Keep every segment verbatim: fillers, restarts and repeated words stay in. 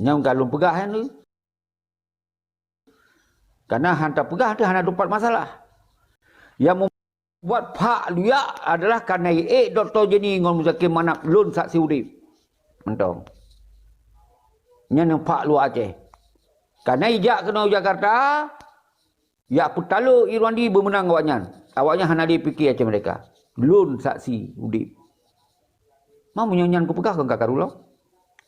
Nyang ka lôn peugah nyan tu. Karena hana peugah tu hana teumpat masalah. Yang membuat phak luyak adalah karena ék Doktor Jenny ngon Muzakir Manaf lôn saksi udeb. Mantong. Nyan nyang phak luyak Aceh. Karena ijak keunoe Jakarta, yak peutalo Irwandi beumeunang awaknyan. Awaknyan hana lé pike Aceh Merdeka. Lôn saksi udeb. Ma meunyoe nyan kupeugah kon ka karu lom.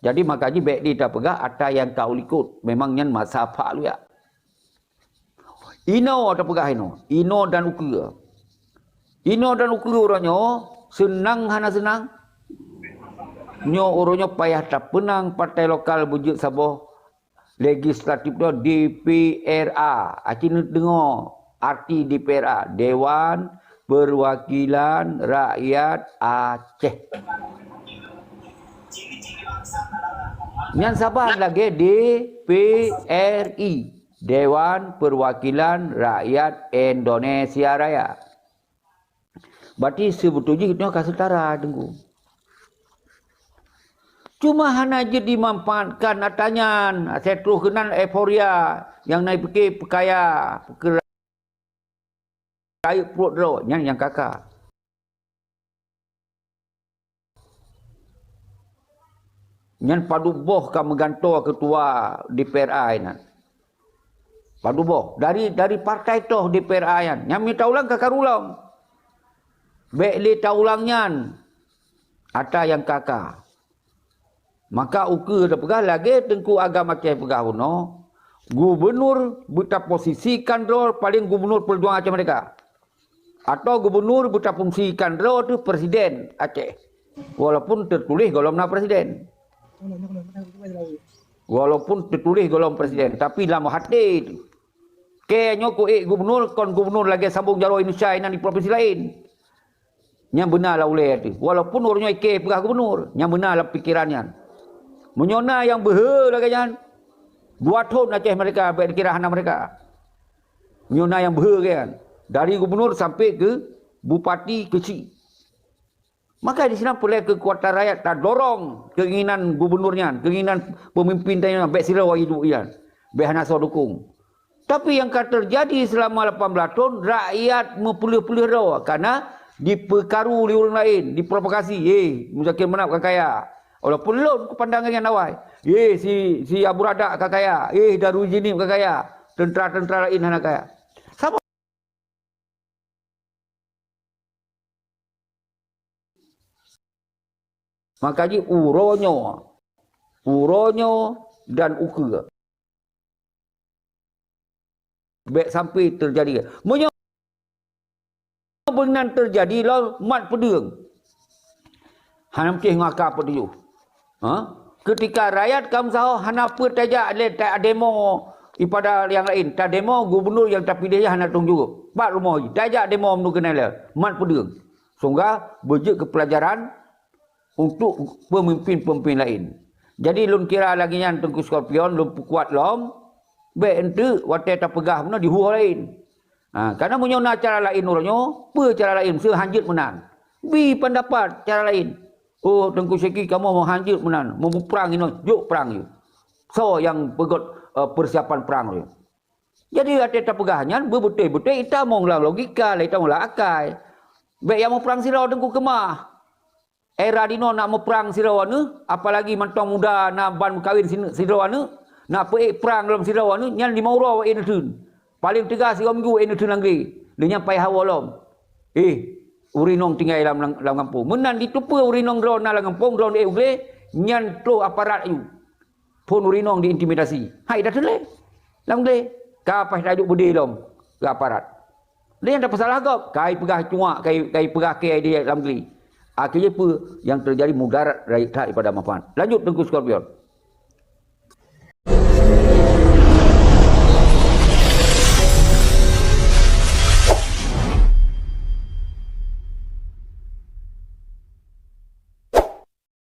Jadi maka jih bék di tapeugah ata nyang ka u likot. Memang nyan masa phak luyak. Inoe tapeugah inoe, inoe dan ukeue. Inoe dan ukeue uroe nyoe seunang hana seunang. Nyoe uroe nyoe payah tapeunang partai lokal beujeuet saboh legislatif droe D P R A. Aci neudeungoe arti D P R A, Dewan Perwakilan Rakyat Aceh. Nyan saban lagée D P R I, Dewan Perwakilan Rakyat Indonesia Raya. Berarti seubeutôi jih nyoe ka seutara Teungku. Cuma hana jeuet dimanfaatkan ata nyan, asai troh keunan euforia nyang na pike peukaya, peukeu rayeuk pruet droe, nyan nyang ka ka. Nyan padub boh ka meugantoe ketua D P R A nyan. Padub boh dari, dari partai toh D P R A nyan. Nyang mita ulang ka karu lom. Bék lé taulang nyan. Ata nyang ka ka. Maka ukeue tapeugah lagée Teungku Agam Aceh peugah bunoe, gubunur beutaposisikan droe paleng gubunur peujuangan Aceh Merdeka. Atau gubunur beutafungsikan droe teuh presiden Aceh. Walaupun teutuléh gohlom na presiden. Walaupun teutuléh gohlom presiden, tapi lam até teuh. Kée nyoe ku ék gubunur, kon gubunur lagée sambong jaroe Indonesia inan di provinsi laén. Nyang beuna lam ulée teuh. Walaupun uroe nyoe ikée peugah gubunur, nyang beuna lam pikeran nyan. Meunyoe na nyang beuhe lagée nyan, dua thon Aceh Merdeka bék dikira hana merdeka. Meunyoe na nyang beuhe lagée nyan, dari gubunur sampai keu bupati keu chik. Maka di sinan peureulée keukuatan rakyat tadorong keinginan gubunur nyan, keinginan peumimpin tanyoe nyan bék sidroe iduek nyan, bék hana soe dukong. Tapi nyang ka teujadi seulama lapan blaih thon, rakyat meupeuleueh-peuleueh droe, karena dipeukaru lé ureuëng laén, diprovokasi, "Eh, Muzakir Manaf ka kaya." Walaupun lôn kupandangan nyan awai, "Eh, si, si Abu Radak ka kaya, eh, Darul Jinib ka kaya, teuntara-teuntara laén hana kaya." Saboh Maka jih uroe nyoe, uroe nyoe dan ukeue, bék sampai teujadi. Meunyoe beunan teujadi lom mat peudeueng, hana meucéh ngon aka peutujoh. Ha? Keutika rakyat ka meusaho hana peue tajak lé ta demo ipada nyang laén, ta demo gubunur nyang tapiléh nyan hana tanggung jaweueb. Pat rumoh jih tajak demo meunurot keuneulheueh, mat peudeueng. Sehingga beujeuet keu peulajaran untuk peumimpin-peumimpin laén. Jadi lôn kira lagée nyan Teungku Scorpion, lôn peukuat lom, bék eunteuk watée tapeugah bunoe di hueh laén. Ha, karena meunyoe na cara laén uroe nyoe, peue cara laén? Seuhanjeuet meunan. Bi pendapat cara laén. Oh, Teungku Syeki, kamoe meuhanjeuet meunan, meumuprang inoe, jok prang yue. Soe nyang peugét, eh, persiapan prang yue? Jadi watée tapeugah nyan beubeutôi-beutôi itamong lam logika, itamong lam akai. Bék nyang muprang sidroe Teungku keumah. Era dinoe nak muprang sidroe aneuëk, apalagi mantong muda na ban meukawén sidroe aneuëk, nak peuék prang lom sidroe aneuëk, nyan limong uroe ék neutheun. Paleng teuga sigoe minggu ék neutheun lam glé. Lheueh nyan payah hawa lom. Eh, ureuëng inong tinggai lam, lam, lam gampông. Meunan jiteupeue ureuëng inong droe na lam gampông, droe ék u glé, nyan troh aparat aju. Phon ureuëng inong diintimidasi. Hai dah teuléh. Lam glé. Ka paih tajok beudé lom keu aparat. Lé nyang tapeusalah gob, kai peugah cuak, kai, kai peugah kée di lam glé. Akhé jih peue nyang teujadi mudarat rayeuk that daripada manfaat. Lanjut Teungku Scorpion.